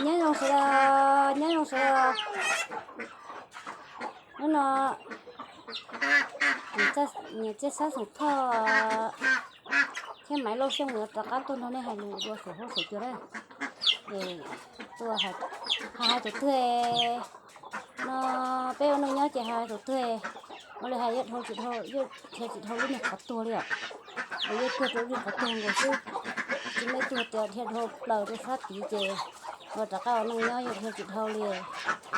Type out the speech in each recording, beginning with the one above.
Nyob zoo sawv daws, nyob zoo sawv daws. Hnub no niam Txhiaj Xab Xeem Thoj thiab Maiv Lauj Xyooj yuav rov qab tuaj nrog nej hais lus dua saum huab saum cua na. Tuaj hais, hais tus twg no, peb ua neej nyob ces hais tus twg, ua li hais yog dhau tsis dhau, yog dhia tsis dhau lub niag qhov tuag li os. Yog tuag rau lub niag qhov tuag nkaus xwb, tsis muaj ib tug tias dhia dhau plaws rau sab tid ces ua rov qab ua neej nyob yog dhia tsis dhau li.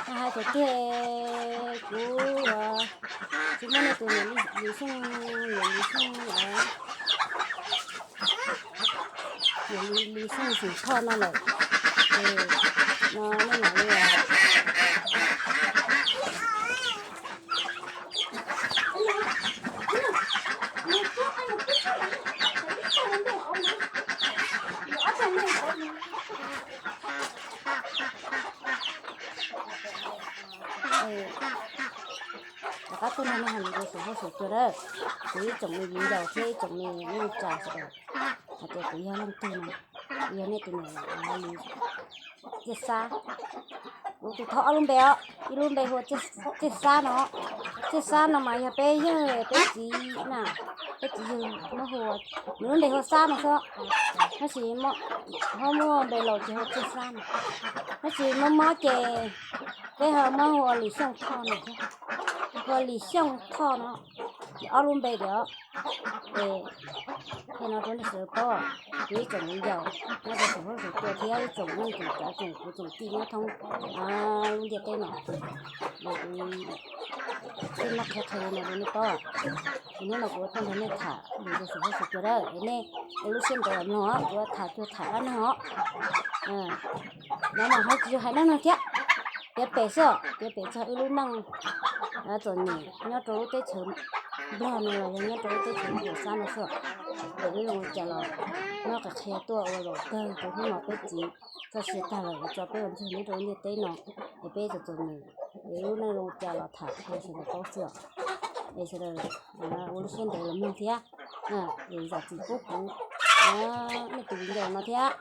Hais tus twg, kuv tsis muaj nej tus niam Lis Xyooj, niam Lis Xyooj, niam Lis Xyooj Xeem Thoj no lawm. No nej mam li rov qab tuaj nrog nej hais lus rau saum huab saum cua na. Kuv ib tsoom me viv ncaus thiab ib tsoom me neej tsa sawv daws, hais tias kuv yog leej twg no, kuv yog nej tus niam Lis Txhiaj Xab. Kuv tus thov ob lub npe os, ib lub npe hu ua Txhiaj Xab no. Txhiaj Xab no mas yog peb yawg peb txiv na, peb txiv yawg muab hu, nws lub npe hu ua Xab no xwb, tab sis ho muaj npe laus ces hu ua Txhiaj Xab no, tab sis mob mob ces peb ho muab hu ua Lis Xyooj Thoj no thiab, hu ua Lis Xyooj Thoj no, ob lub npe tias. Es qhia no rau nej sawv daws paub, kuv ib tsoom viv ncaus nyob rau saum huab saum cua thiab ib tsoom neej tsoom tsav tsoom kwv tsoom tij nyob thoob lub ntiaj teb no, es kuv thiaj muab qhia qhia li no rau nej paub. Es hnub no kuv ua tuaj nrog nej tham lus rau saum huab saum cua na, es nej ua lub siab ntev los mloog os, kuv tham cuag tham dab neeg os. No mas ho tsis yog hais dab neeg thiab, piav pem xwb os, piav pem txog wb lub neej txom nyem nyob rau lub teb chaws Nplog no los yog nyob rau lub teb chaws Nplog Xab no xwb. Es wb zoo li cas los muab qhia qhia tuaj ua zaum kawg rau hnub no peb txiv txoj sia tag lawm es tso peb ua ntsuag nyob rau lub ntiaj teb no, es peb txom txom nyem, es lub neej zoo li cas los tham qhia sawv daws paub xwb os. Es sawv daws ua lub siab ntev los mloog thiab, es zam txim pub kuv, nej tus viv ncaus no thiab,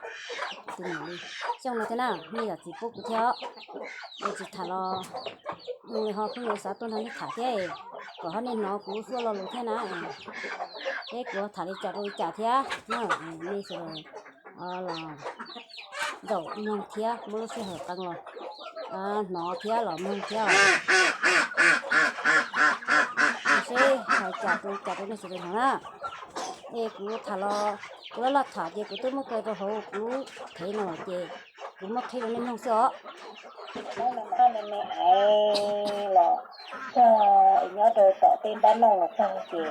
tus niam Lis Xyooj no thiab na, nej zam txim pub kuv thiab os. Es tsis tham los ho pheej yuav xav tuaj nrog nej tham thiab, kom ho nej hnov kuv lub suab lo lus thiab na. Peb kuv tham li cas rau li cas thiab, nej sawv daws los zaum mloog thiab muab lub sij hawm qee los hnov thiab los mloog thiab os. Seb hais cas rau cas rau nej sawv daws hnov na. Es kuv tham los kuv laj laj tham ces kuv twb muab kaw rau hauv kuv thev no ces kuv muab qhib rau nej mloog xwb os. Neb me me es los txog nyob rau tom tej npab nooj los txog ces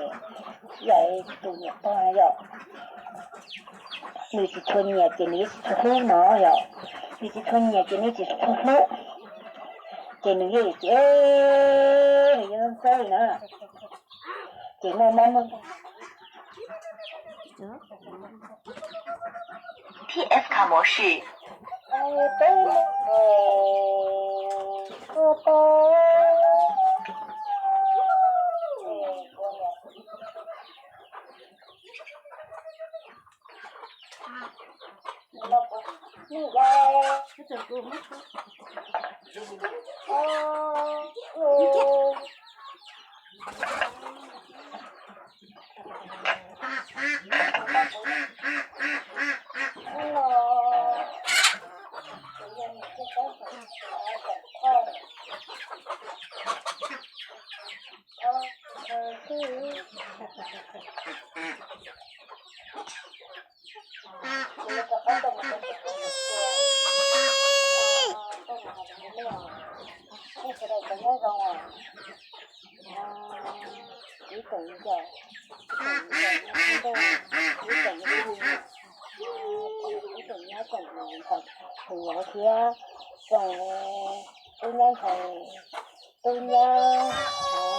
yog tus niam pog yom, nws tsis tshua nyiam ces nws yeej tsis tshua hlub no yom, nws tsis tshua nyiam ces nws tsis tshua hlub, ces nws yeej tsis, nws yeej txawb li na, ces muaj mob muaj nkeeg. P F卡模式。Ib tsoom nyob tsoom ntxhais, tsoom nyab ntxhais, tub nyab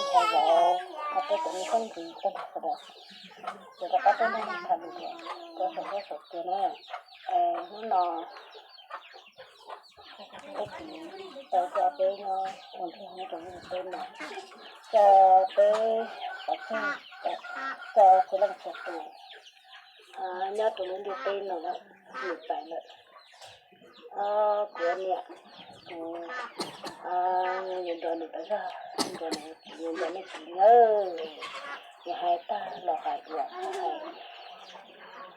ntxhais vauv, hos peb tsoom me phooj ywg tag nrho sawv daws, ces rov qab tuaj nrog tham lus rau saum huab saum cua na. Hnub no peb txiv tau coj peb nyob ua ntsuag nyob rau lub ntiaj teb no, coj peb pov tseg, coj txhua leej txhua tus nyob rau lub ntiaj teb no lawm, lwm pais lawm. Kuv niam, kuv nco nco nws tas zog, nco nws txiv, nco nws txiv nawb. Nws hais tag los hais dua, hais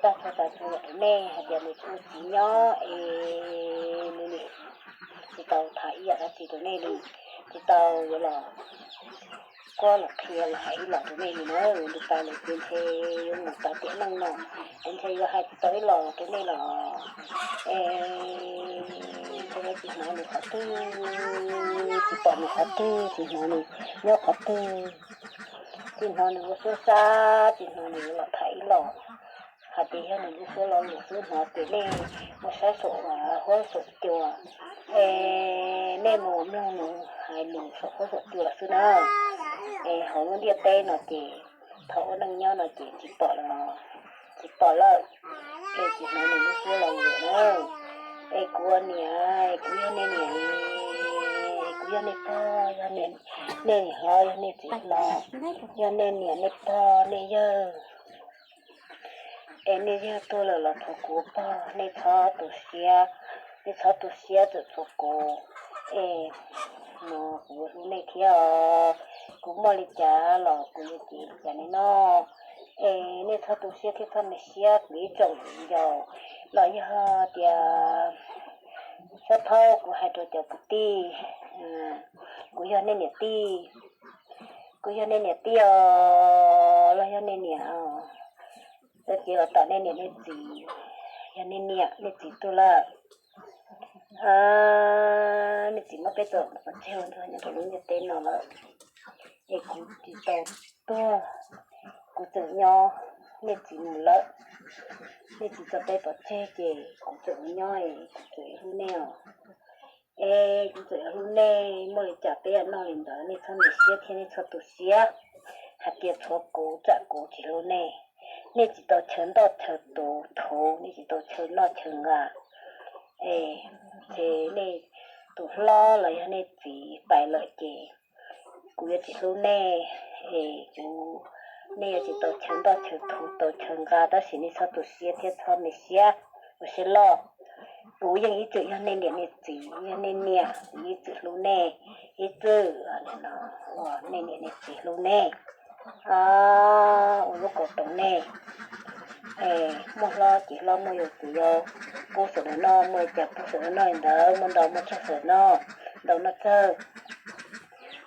tag txhua tsav txhua yam rau nej hais tias nws tus txiv nyob es nws nim tsis tau tham ib yam dab tsi rau nej li, tsis tau yuav los kuaj los qhia los hais ib los rau nej li na. Nws tas lawm ces ntshe yuav mus tau tiam neej no, ces ntshe yuav hais tsis tau ib los rau nej los. Es ntshe tsis hnov nws qhov twg, tsis pom nws qhov twg, tsis hnov nws nyob qhov twg, tsis hnov nws ua suab sab, tsis hnov nws yuav los tham ib los. Hais tias yog nws lub suab lo lus xwb hnov ces nej mus saib saum huab saum cua, es nej mus mloog nws hais lus saum huab saum cua lawm xwb na. Es hauv lub ntiaj teb no ces thaum ua neej nyob no ces tsis pom lawm, tsis pom lawm. Es tsis hnov nws lub suab lo lus na. Es kuv ua niam, kuv yog nej niam, kuv yog nej pog, yog nej niam hlob, yog nej txiv hlob, yog nej niam nej pog nej yawg. Es nej yawg tuag lawm los tshuav kuv pog, nej txhob tu siab, nej txhob tu siab txawm tshuav kuv. Es no kuv yuav hlub nej thiab os. Kuv muaj li cas los kuv yuav cev li cas nej noj. Es nej txhob tu siab thiab txhob me siab kuv ib tsoom viv ncaus, los yog tias xab phaub kuv hais rau cov kwv tij, kuv yog nej niam tij, kuv yog nej niam tij os, los yog nej niam os, txawm ces los tom nej niam nej txiv, yog nej niam nej txiv tuag lawm, nej txiv muab peb tso pov tseg ua ntsuag nyob rau lub ntiaj teb no lawm, es kuv tsis tau tuag, kuv tseem nyob, nej txiv mus lawm, nej txiv tso peb pov tseg ces kuv tseem nyob es kuv tseem hlub nej os. Es kuv tseem hlub nej, muaj li cas peb yuav noj li ntawd, nej txhob me siab thiab nej txhob tu siab hais tias tshuav kuv tsam kuv tsis hlub nej. Nej tsis tau chaw ntoj chaw tu thuv, nej tsis tau chaw noj chaw nqa. Es ces nej tus hlob los yog nej txiv pais lawm ces kuv yuav tsis hlub nej, es kuv, nej yuav tsis tau chaw ntoj chaw thuv tau chaw nqa, tab sis nej txhob tu siab thiab txhob me siab, ua siab loj. Kuv yeej ib txwm yog nej niam nej txiv, yog nej niam kuv ib txwm hlub nej, ib txwm no ua nej niam nej txiv hlub nej, ua lub kaus toom nej. Es muaj hlob ces hlob, muaj yau ces yau, pub sawv daws noj, muaj li cas pub sawv daws noj li ntawd, muaj ntau muaj tsawg sawv daws noj, ntau noj tsawg.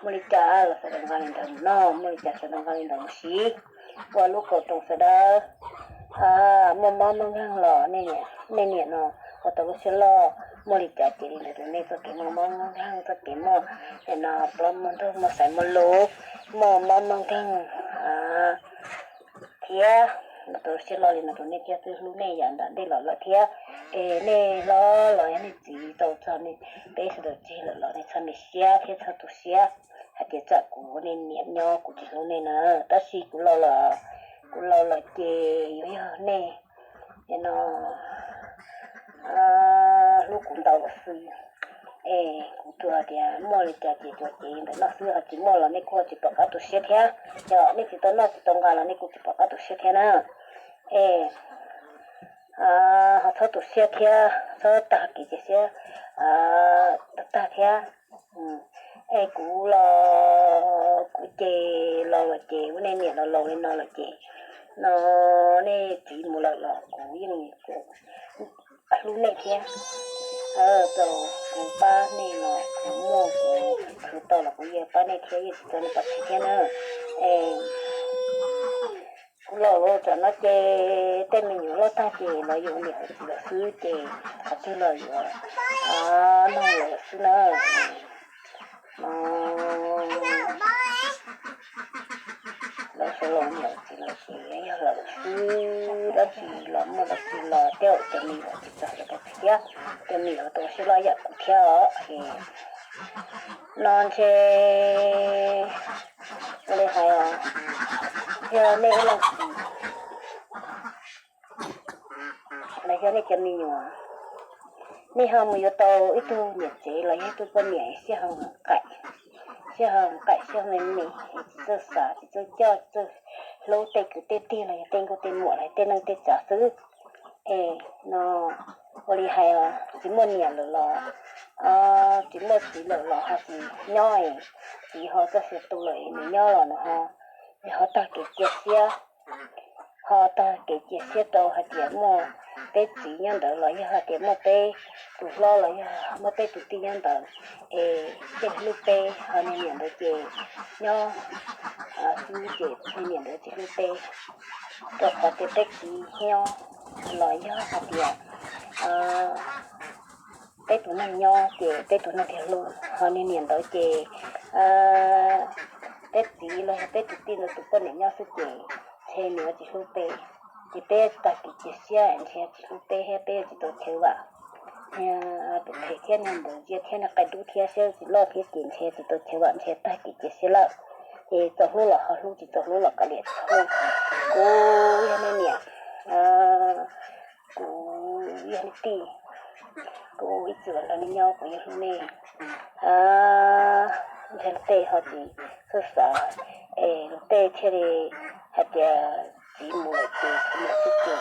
Muaj li cas los sawv daws nqa li ntawd mus noj, muaj li cas sawv daws nqa li ntawd mus siv, ua lub kaus toom sawv daws. Muaj mob muaj nkeeg los nej niam no ua tau lub siab loj, muaj li cas ces li ntawd rau nej txoj kev muaj mob muaj nkeeg, txoj kev muaj no plaub muaj ntug, muaj xaiv muaj lus, muaj mob muaj nkeeg thiab, ua tau lub siab loj li no rau nej thiab, twb hlub nej yav nram ntej los lawm thiab. Es nej hlob los yog nej txiv tau txog peb sawv daws tseg lawm los nej txhob me siab thiab txhob tu siab hais tias tsam kuv ua nej niam nyob kuv tsis hlub nej na. Tab sis kuv laus lawm, kuv laus lawm ces yuav yog nej no hlub kuv ntau lawm xwb. Es kuv tsuas tias muaj li cas ces tsuas cev ntawm no xwb, ho tsis muaj los nej kuj tsis pom qab tu siab thiab. Yog nej tsis tau noj tsis tau nqa los nej kuj tsis pom qab tu siab thiab na. Es ho txhob tu siab thiab, txhob tag kev cia siab tag tag thiab. Es kuv los kuv ces laus lawm ces ua nej niam los laus li no lawm ces no nej txiv mus lawm los kuv yeej hlub nej thiab. Txawm kuv pab nej los kuv muaj kuv khwv tau los kuv yeej pab nej thiab, yeej tsis tso nej pov tseg thiab na. Es kuv laus lawm tam no ces tej me nyuam loj tag ces los yuav niam yuav txiv lawm xwb ces qhov twg los yuav nug lawm xwb na. Lawv sawv los niam txiv lawm ces yog lawm xwb, dab tsi los muaj dab tsi los tej zaum cov me nyuam tsis txawj hais dab tsi thiab, cov me nyuam tau siab loj yam kuv thiab os. No ntshe ua li hais os, yog nej ib leeg txiv los yog nej cov me nyuam, nej ho mus yuav tau ib tug niam tsev los yog ib tug poj niam sib ho qaim, sib ho qaim sib ho me me, tsis txawj xav tsis txawj coj tsis txawj hlub tej kwv tej tij los yog tej nkauj tej muam los yog tej neej tej tsav xwb. Es no ua li hais tsis muaj niam lawm los, tsis muaj txiv lawm los ho tsis nyob, txiv ho txoj sia tu lawm nws nyob los nws ho, nws ho tag kev cia siab, ho tag kev cia siab rau hais tias muaj peb txiv nyob ntawd los yog hais tias muaj peb tus hlob los yog muaj peb tus tij nyob ntawd, es thiaj hlub peb, ho niag niam ntawd ces nyob xwb ces niag niam ntawd tsis hlub peb, rau qhov tias peb txiv nyob los yog hais tias peb tus neeg nyob ces peb tus neeg thiaj hlub, ho niag niam ntawd ces peb txiv los yog peb tus tij ntawd tus poj niam nyob xwb ces ntshe nws yuav tsis hlub peb, ces peb yuav tsis tag kev cia siab, ntshe tsis hlub peb thiab peb yuav tsis tau chaw vam. Niag tus phem thiab niag ntawd ntsia thiab niag qai dub thiab siab tsis loj thiab ces ntshe tsis tau chaw vam, ntshe tag kev cia siab lawm. Ces txaus hlub los ho hlub, tsis txaus hlub los kav liam txhob hlub. Kuv yog nej niam, kuv yog nej tij, kuv ib txwm los nrog nej nyob, kuv yeej hlub nej. Ntshe luag tej ho tsis txawj xav, es luag tej thiaj li hais tias txiv mus lawm ces txiv mus xwb ces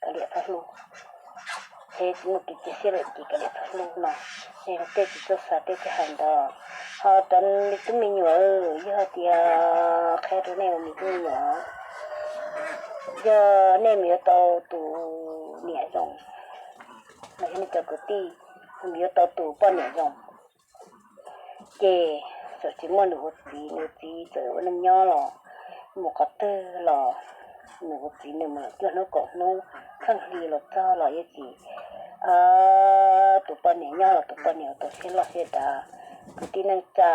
kav liam txhob hlub, ntshe tsis muaj kev cia siab lawm ces kav liam txhob hlub no, es luag tej tsis txawj xav tej thiaj hais ntawd. Ho cov me tub me nyuam, yog tias qhia rau nej ua me tub me nyuam, yog nej mus yuav tau tus niam zoo, los yog nej cov kwv tij mus yuav tau tus poj niam zoo, ces txawm tsis muaj nws ua txiv, nws ua txiv txawm ua neej nyob los mus qhov twg los nws ua txiv nws mus lawm cuaj hnub kaum hnub, txheej hli los txog los yeej tsis, tus poj niam nyob los tus poj niam ua tau siab loj siab dav, kwv tij neej tsa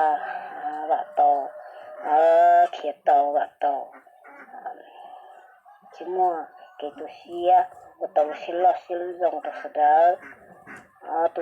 vam tau, khiav tau vam tau, tsis muaj kev tu siab, ua tau siab loj siab zoo rau sawv daws. Tus